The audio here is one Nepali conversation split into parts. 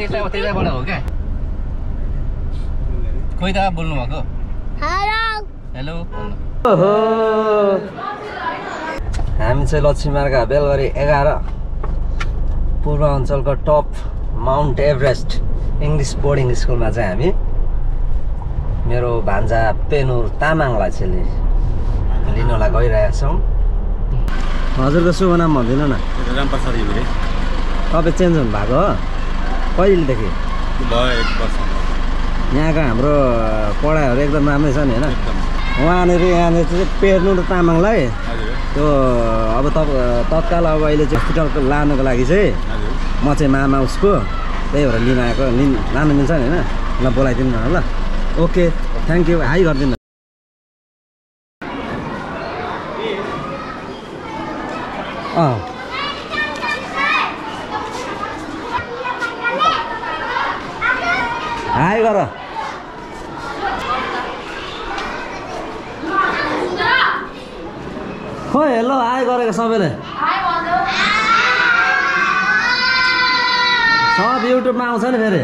त्यताबाट हो क्या खोइ त बोल्नु भएको हेलो ओहो हामी चाहिँ लक्ष्मीमार्ग बेलगढी 11 पूर्वाञ्चलको top Mount Everest English boarding स्कुलमा चाहिँ हामी मेरो भान्जा पेनुर तामाङलाई चाहिँ लिनलाई गइरहेका छौँ। हजुरको शुभ नाम भन्दिनँ न। रामप्रसाद घिमिरे। तपाईँ चेन्ज हुनुभएको हो कहिलेदेखि? भयो 1 वर्ष। यहाँको हाम्रो पढाइहरू एकदम राम्रै छ नि होइन? यहाँनिर चाहिँ पेर्नु र तामाङलाई त्यो अब तत्काल अब अहिले चाहिँ हस्पिटल लानुको लागि चाहिँ म चाहिँ मामा उसको त्यही भएर लिन आएको लानु मिल्छ नि होइन? ल बोलाइदिनु न ल। ओके थ्याङ्क यू हाई गरिदिनु। हाई गर। खोइ हेलो हाई गरेको सबैले सब युट्युबमा आउँछ नि फेरि।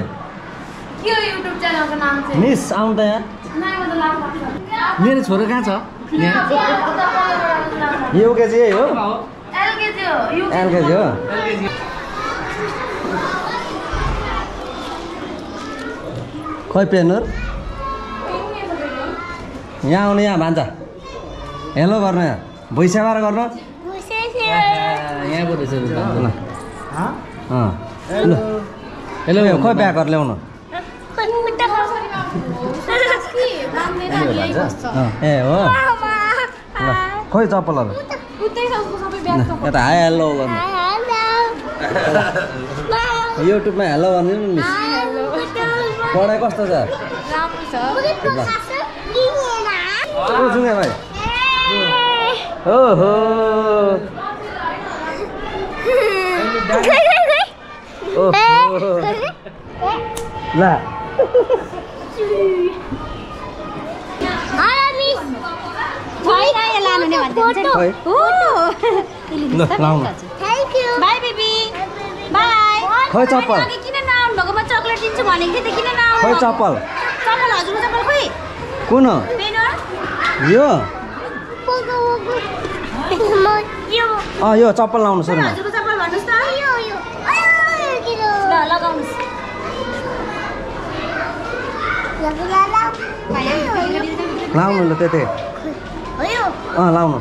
मिस आउनु त यहाँ मेरो छोरो कहाँ छ? युकेजी हो एलकेजी हो। खोइ पेनुर यहाँ आउनु यहाँ भान्जा हेलो गर्नु यहाँ भुइँसेवार गर्नु यहाँ बोल्दैछ हेलो खोइ ब्यागहरू ल्याउनु ए हो खोइ चप्पलहरू यता हाई हेलो गर्नु युट्युबमा हेलो गर्नु नि मिस। पढाइ कस्तो छ? सुने भाइ ओहो ल खोइ चप्पल खोइ चप्पल कुन यो यो चप्पल लाउनु सुरुमा लाउनु ल त्यतै लाउनु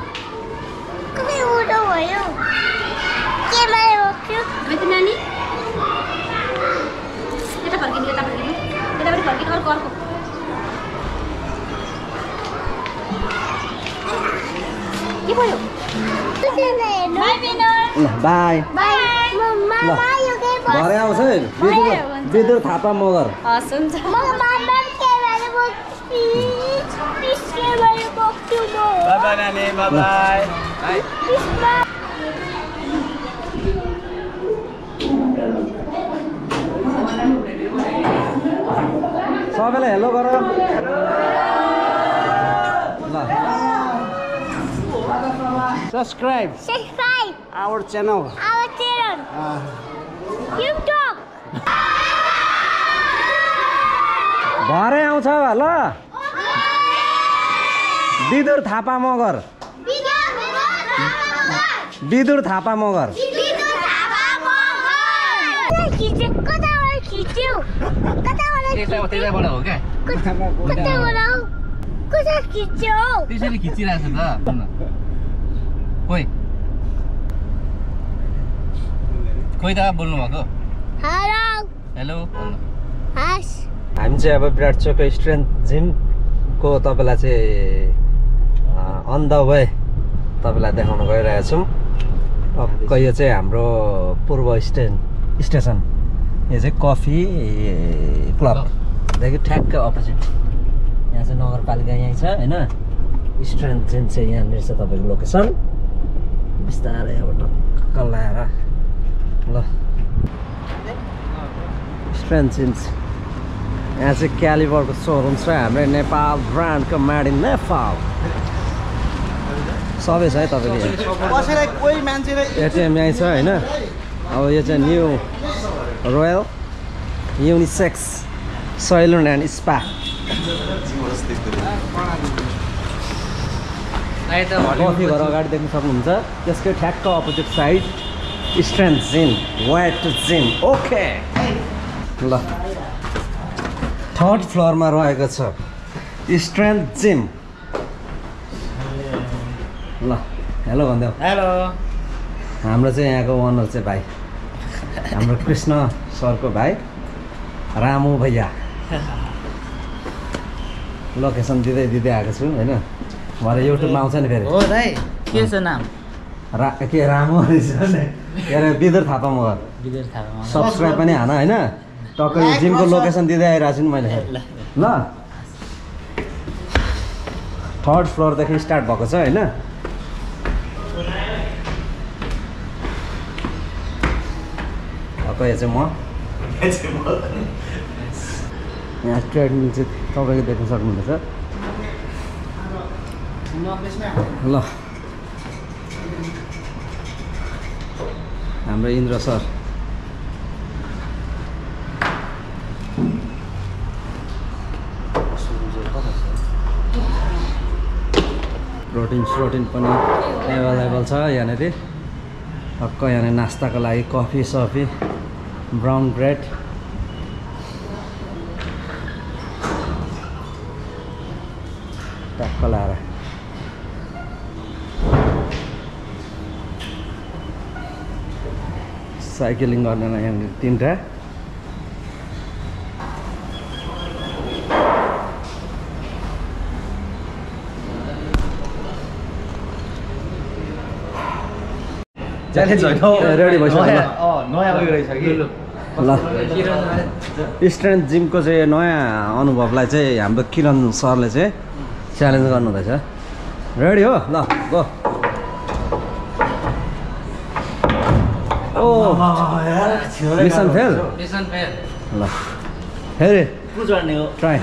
बाई भरे आउँछ है विदुर थापा मगर। सबैलाई हेलो गर ल। Subscribe our channel. YouTube. भरे आउँछ ल विदुर थापा मगर विदुर थापा मगर त्यताबाट हो क्या त्यसरी खिचिरहेको छ त खोइ त बोल्नु भएको हेलो हामी चाहिँ अब विराट चोक स्ट्रेन्थ जिमको तपाईँलाई चाहिँ अन द वे तपाईँलाई देखाउन गइरहेको छौँ। अब यो चाहिँ हाम्रो पूर्व स्टेसन यो चाहिँ कफी क्लबदेखि ठ्याक्कै अपोजिट यहाँ चाहिँ नगरपालिका यहीँ छ होइन। स्ट्रेन्थ जिम चाहिँ यहाँनिर छ तपाईँको लोकेसन। बिस्तारै अब टक्क लाएर ल स्ट्रेन्थ जिम्स यहाँ चाहिँ क्यालिबरको सोरुम छ हाम्रो नेपाल ब्रान्डको मेड इन नेपाल सबै छ है तपाईँको। एटिएम यहीँ छ होइन। अब यो चाहिँ new royal unisex salon and spa coffee घर अगाडि देख्न सक्नुहुन्छ त्यसकै ठ्याक्क opposite side strength gym weight gym okay ल 3rd फ्लोरमा रहेको छ स्ट्रेन्थ जिम ल हेलो भन्दै हेलो हाम्रो चाहिँ यहाँको ओनर चाहिँ भाइ हाम्रो कृष्ण सरको भाइ रामु भैया लोकेसन दिँदै आएको छु होइन भरे युट्युबमा आउँछ नि फेरि हो दाइ के छ नाम के रामु रहेछ के अरे विदर थापा मगर विदेश थाहा सब्सक्राइब पनि हान होइन टक्कै यो जिमको लोकेसन दिँदै आइरहेको छु नि मैले ल 3rd फ्लोरदेखि स्टार्ट भएको छ होइन यो चाहिँ म यहाँ ट्रेडमिल चाहिँ तपाईँको देख्न सक्नुहुँदैछ ल हाम्रो इन्द्र सर प्रोटिन पनि एभाइलेबल छ यहाँनिर टक्क यहाँनिर नास्ताको लागि कफी सफी ब्राउन ब्रेड टक्क लाएर साइक्लिङ गर्ने यहाँनिर 3टा रेडी भइसक्यो नयाँ उयो रहेछ कि ल स्ट्रेन्थ जिमको चाहिँ नयाँ अनुभवलाई चाहिँ हाम्रो किरण सरले चाहिँ च्यालेन्ज गर्नुहुँदैछ रेडी हो ल गो ओ मिसन फेल ल फेरि ट्राई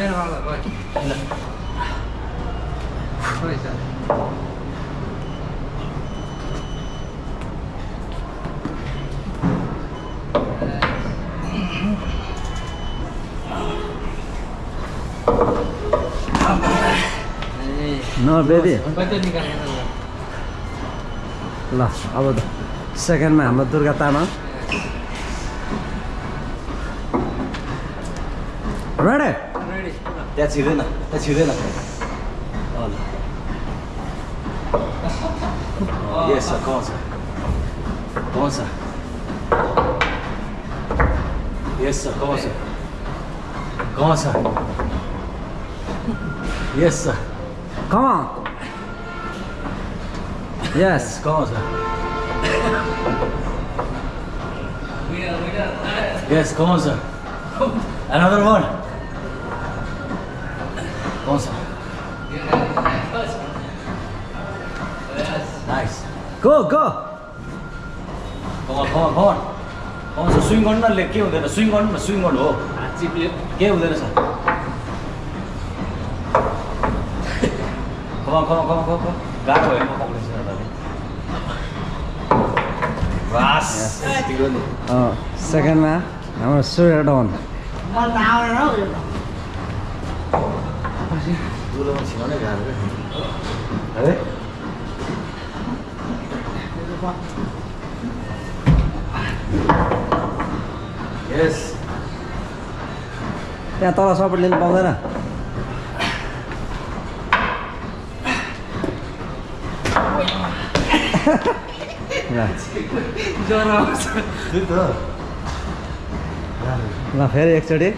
No, baby. ल अब सेकेन्डमा हाम्रो दुर्गा तामाङ रेडी त्यहाँ छिर्दैन Yes, sir. Come on, sir. Yes, sir. Come on, sir. Yes, sir. Come on. Yes. Come on, sir. Yes, come on, sir. Another one. Come on, sir. Nice. Go. Come on. Come on, sir. Swing on na leg. के हुँदैन? Swing on. हो. के हुँदैन sir? Come on. गाह्रो भयो म पक्रिन्छु न तपाईँ. बस. सेकेन्डमा हाम्रो सूर्य डाउन दुलोमा छिराउनै गाह्रो है. Yes. त्यहाँ तल सपोर्ट लिनु पाउँदैन ल फेरि एकचोटि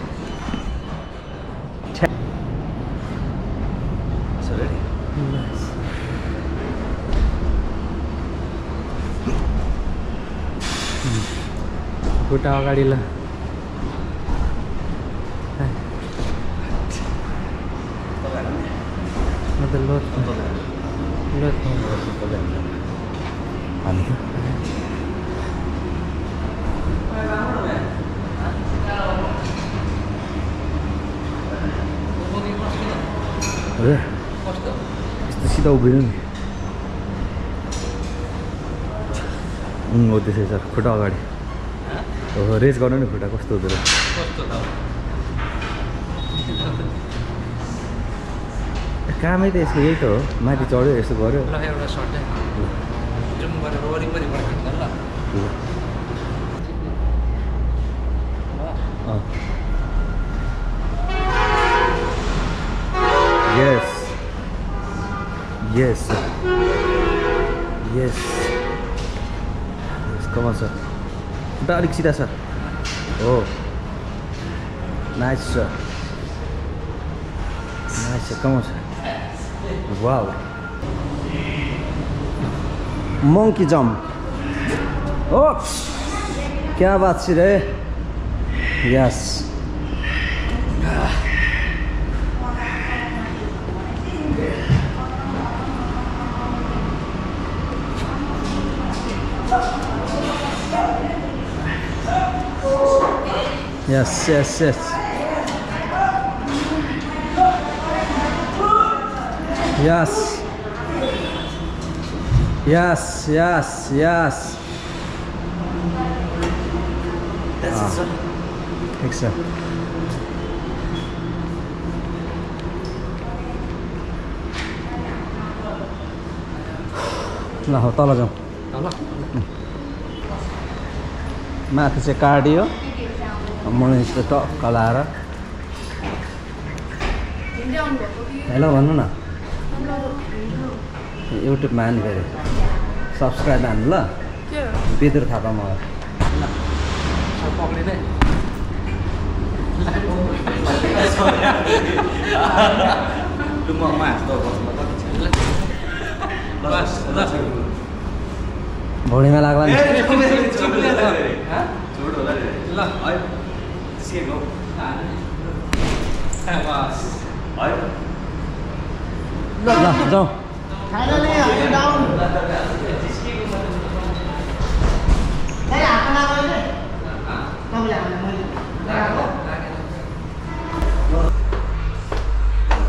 खुट्टा अगाडि ल यस्तो सिधा उभिनु नि हो त्यसै सर खुट्टा अगाडि रेस गर्नु नि खुट्टा कस्तो हुँदो रहेछ कामै त यसको यही त हो माथि चढ्यो यसो गर्यो ल एउटा सर्ट जुम गरेर वरिपरि बढ्छ ल Yes. Yes. Yes. Yes. Come on, sir. Udah adik sida, sir. Oh. Nice, sir. Nice, sir. Come on, sir. Wow. Monkey jump. Oh. क्या बात छ रे? Yes. Yes, yes, yes. Yes. Yes, yes, yes. That's it, sir. Thanks, sir. ल हो तल जाउँ माथि चाहिँ कार्डियो मुनि चाहिँ टक्क लाएर हेलो भन्नु न युट्युबमा हान्नु फेरि सब्सक्राइब हान्नु ल बिदुर थापा मगर पक्रिँदै भुँडीमा लाग्ला नि ल जाउँ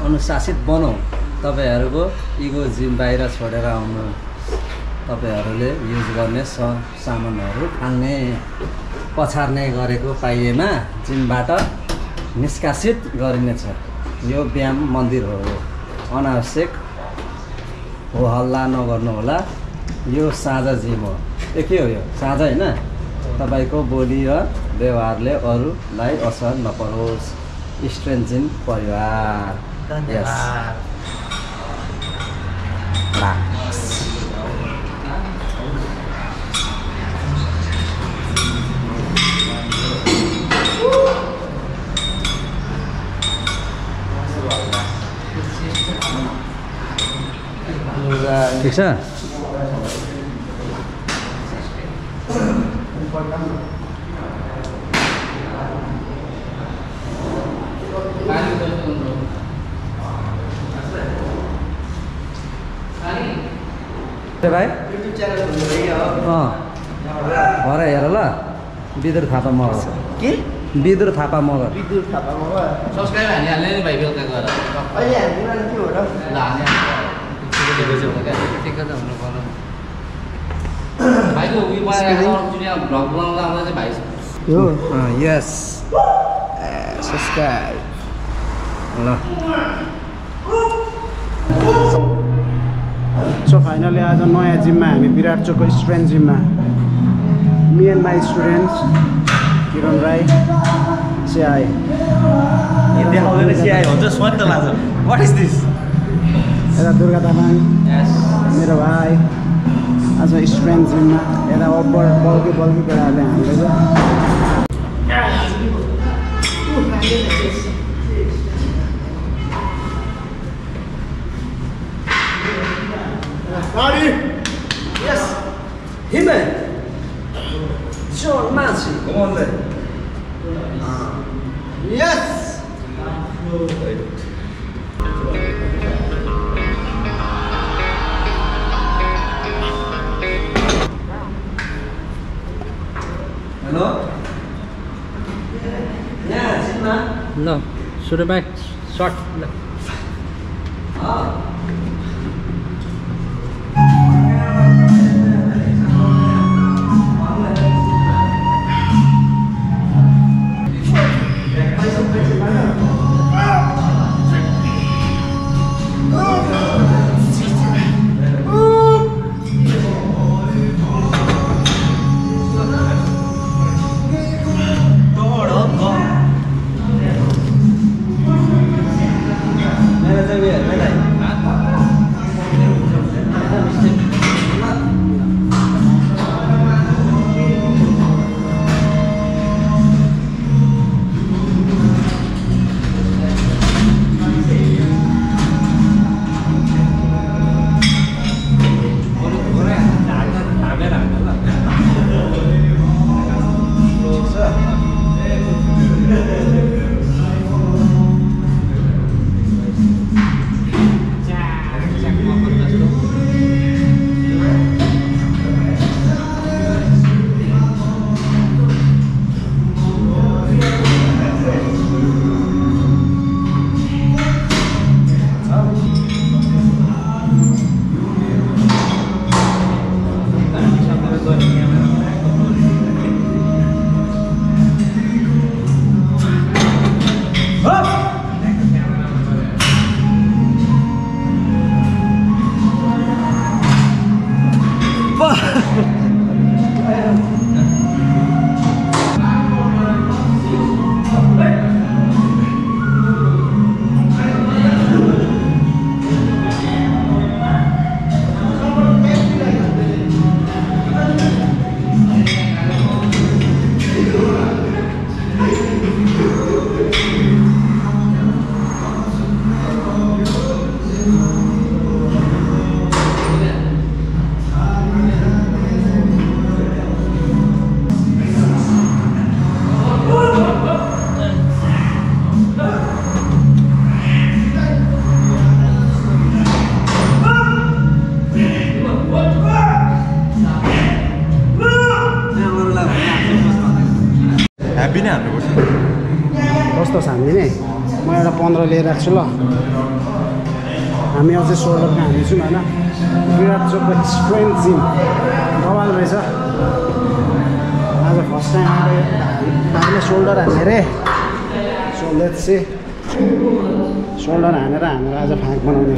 अनुशासित बनाऊ तपाईहरूको इगो जिम बाहिर छोडेर आउनु तपाईहरूले युज गर्ने सामानहरू फाल्ने पछार्ने गरेको पाइएमा जिमबाट निष्कासित गरिनेछ यो व्यायाम मन्दिर हो अनावश्यक हो हल्ला नगर्नु होला यो साझा जिम हो के हो यो साझा होइन तपाईको बोली र व्यवहारले अरूलाई असर नपरोस् स्ट्रेन्थ जिम परिवार ठिक छ भाइ भर हेर ल बिदुर थापा मगर के बिदुर थापा मगर सब्सक्राइब हानिहाल्ने नि भाइ बेलुका गएर अहिले हान्दिन के हो र ल हाने ठिक त हुनु पर्यो भाइको उयो बनाएर जुनिया भ्लग बनाउँदा आउँदा चाहिँ भाइ यो यस सब्सक्राइब ल सो फाइनली आज नयाँ जिममा हामी विराट चोकको स्ट्रेन्थ जिममा me and my students Kiran Rai सिआई देखाउँदैन सिआई हुन्छ स्वाद त लाग्छ वाट इज दिस यता दुर्गा तामाङ मेरो भाइ आज स्ट्रेन्थ जिममा यता अब्बर बल्की केटाहरूले हाल्दैछ Ready? Yes. He-Man. John Mancy. Come on then. Yes. Hello. Yeah, Simba. ल सुरु भाइ सर्ट ल 10 हान्दिने म एउटा 15 लिएर राख्छु ल हामी अझै सोल्डरको हान्दैछौँ होइन विराट चोकको स्ट्रेन्थ जिम कमाल रहेछ आज फर्स्ट टाइम हामीले सोल्डर हान्ने रे सो लेट्स सी सोल्डर हानेर हामीलाई आज फ्याक बनाउने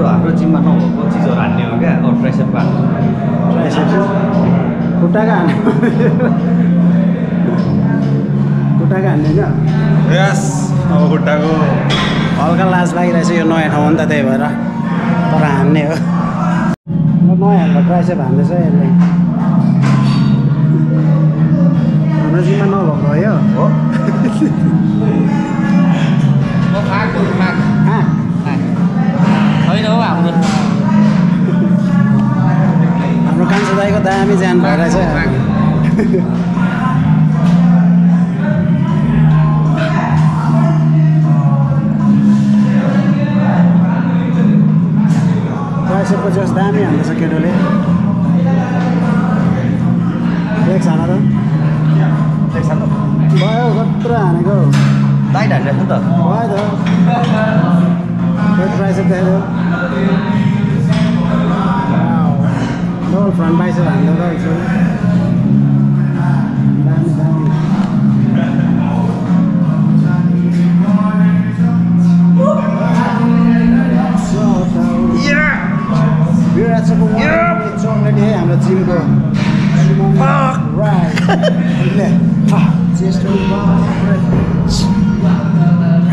हाम्रो जिममा नभएको चिजहरू हान्ने हो क्या ट्राइसेपको खुट्टाको हान्ने क्या यस अब खुट्टाको हल्का लाज लागिरहेछ यो नयाँ ठाउँ हो नि त त्यही भएर तर हान्ने हो र नयाँ हाम्रो ट्राइसेप हान्दैछ यसले हाम्रो जिममा नभएको हो यो हो होइन हो हाम्रो कान्छो दाइको दामी ज्यान भइरहेछ ट्राइसेपको जस दामी हान्दैछ केटोले लेग्स हान त भयो कत्रो हानेको टाइट हान्दैछ नि त भयो त ट्राइसेप देखाइदियो डबल फ्रन्ट बाइसेप हान्दै त दामी दामी विराट चोकको चक्लेट है हाम्रो जिमको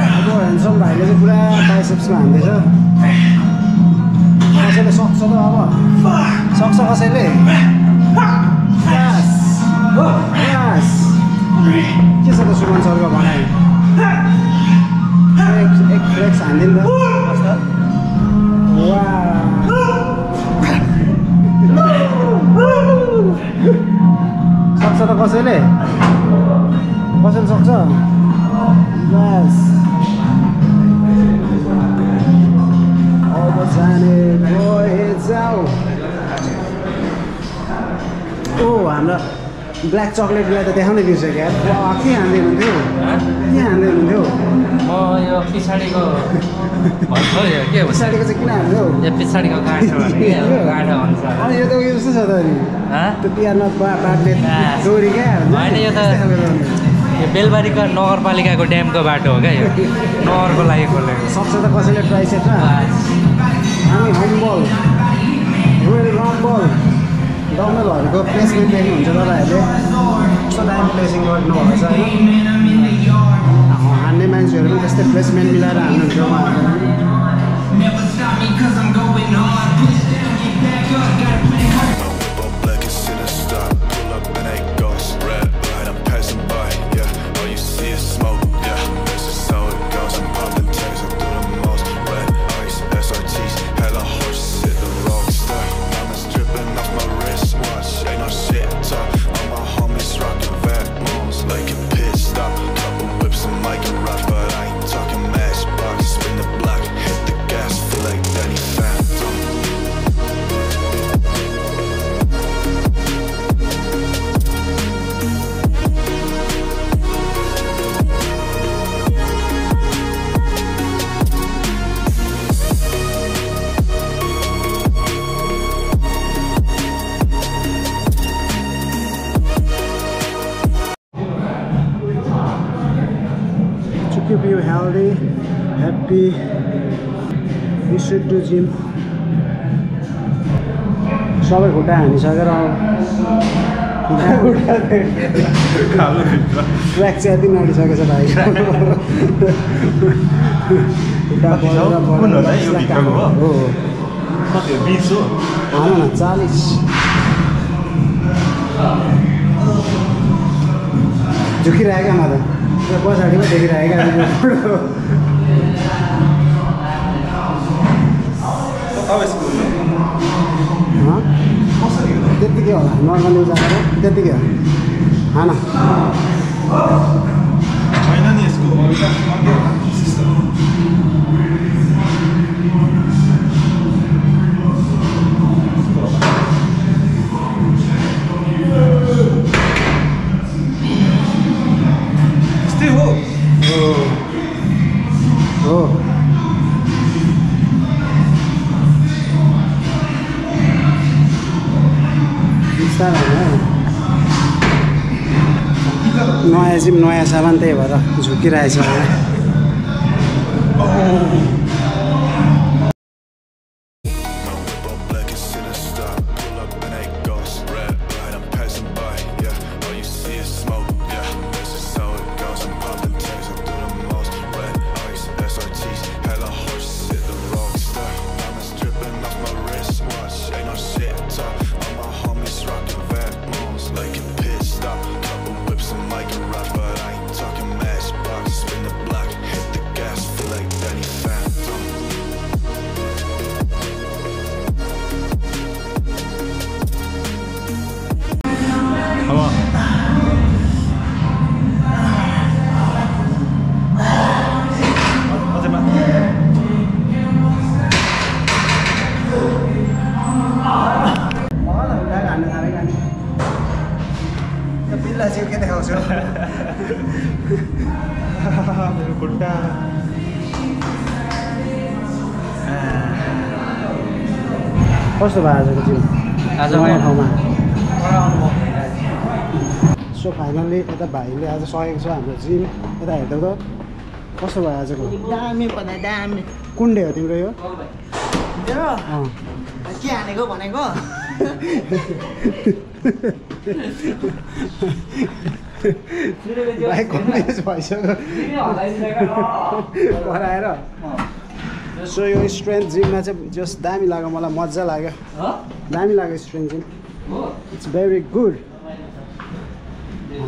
अब ह्यान्डसम भाइले चाहिँ पुरा बाइसेप्समा हान्दैछ कसैले सक्छ त अब सक्छ कसैले के छ त सुमन सरको भनाइ एक फ्लेक्स हान्दिनु त सक्छ त कसैले सक्छ बस अब जाने जाऊ ओ हाम्रो ब्ल्याक चक्लेटलाई त देखाउनै बिर्सेको यार के हान्दै हुनुहुन्थ्यो म यो पछाडिको पछाडिको चाहिँ किन हान्थ्यो पछाडिको गाँठो अनुसार अनि यो त उयो जस्तो छ त नि त्यो तिहारमा बाट्ने डोरी क्या होइन यो त यो बेलबारीको नगरपालिकाको ड्यामको बाटो हो क्या यो नगरको लागि खोलेको सक्छ त कसैले ट्राइसेपमा हामी होमबल रोयल रम्बल डम्बलहरूको प्लेसमेन्ट देख्नुहुन्छ तपाईँहरूले कस्तो टाइम प्लेसिङ गर्नुभएको छ होइन हान्ने मान्छेहरू पनि त्यस्तै प्लेसमेन्ट मिलाएर हान्नुहुन्छ keep you healthy, happy. You should do gym. सबै खुट्टा हानिसकेर ट्र्याक चाहिँ यति नडिसकेको छ भाइ हो 40 झुकिरहेको म त पछाडिमा देखिरहेको त्यतिकै होला नर्मल युज गरेर त्यतिकै हो खाना छैन नि यसको यस्तै हो हो नयाँ जिम नयाँ सामान त्यही भएर झुकिरहेछ कस्तो भयो आजको जिम आज नयाँ ठाउँमा सो फाइनल्ली यता भाइले आज सकेको छ हाम्रो जिम यता हेर्दा त कस्तो भयो आजको दामी भन्दा दामी कुन डे हो तिम्रो यो के हानेको भनेको भाइ कन्फ्युज भइसक्यो कराएर सो यो स्ट्रेन्थ जिममा चाहिँ जस्ट दामी लाग्यो मलाई मजा लाग्यो दामी लाग्यो strength gym it's very good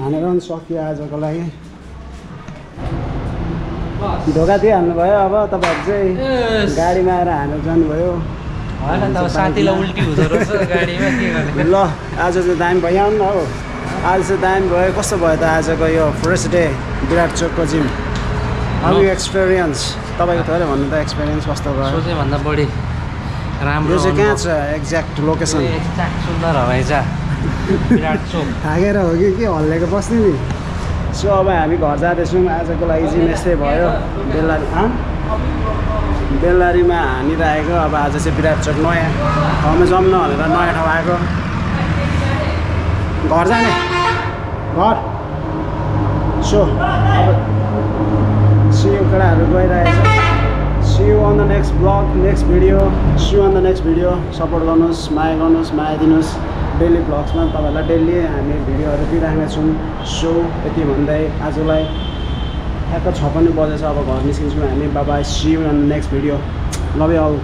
हानेर पनि सक्यो आजको लागि ढोका दिइहाल्नुभयो अब तपाईँहरू चाहिँ गाडीमा आएर हानेर जानुभयो साथीलाई उल्टी हुँदो रहेछ गाडीमा के गर्ने ल आज चाहिँ दामी भयो आउनु न हौ आज चाहिँ दामी भयो कस्तो भयो त आजको यो फर्स्ट डे विराट चोकको जिम हाउ यु एक्सपिरियन्स तपाईँको थोरै भन्नु त एक्सपिरियन्स कस्तो भयो सोचेभन्दा बढी राम्रो यो चाहिँ कहाँ छ एक्ज्याक्ट लोकेसन एक्ज्याक्ट सुन्दर हवाईजा विराट चोक थाकेर हो कि के हल्लेको बस्ने नि सो अब हामी घर जाँदैछौँ आजको लागि जिम यस्तै भयो बेलबारीमा हानिरहेको अब आज चाहिँ विराट चोक नयाँ ठाउँमा जाउँ न भनेर नयाँ ठाउँ आएको घर जाने घर सो अब सियु केटाहरू गइरहेछ see you on the next blog next video see you on the next video support गर्नुहोस् माया दिनुहोस् डेली ब्लग्समा तपाईँहरूलाई डेली हामी भिडियोहरू दिइराख्नेछौँ सो यति भन्दै आजलाई ठ्याक्क 56 बजेछ अब घर निस्किन्छौँ हामी बाबा see you on the next video love you all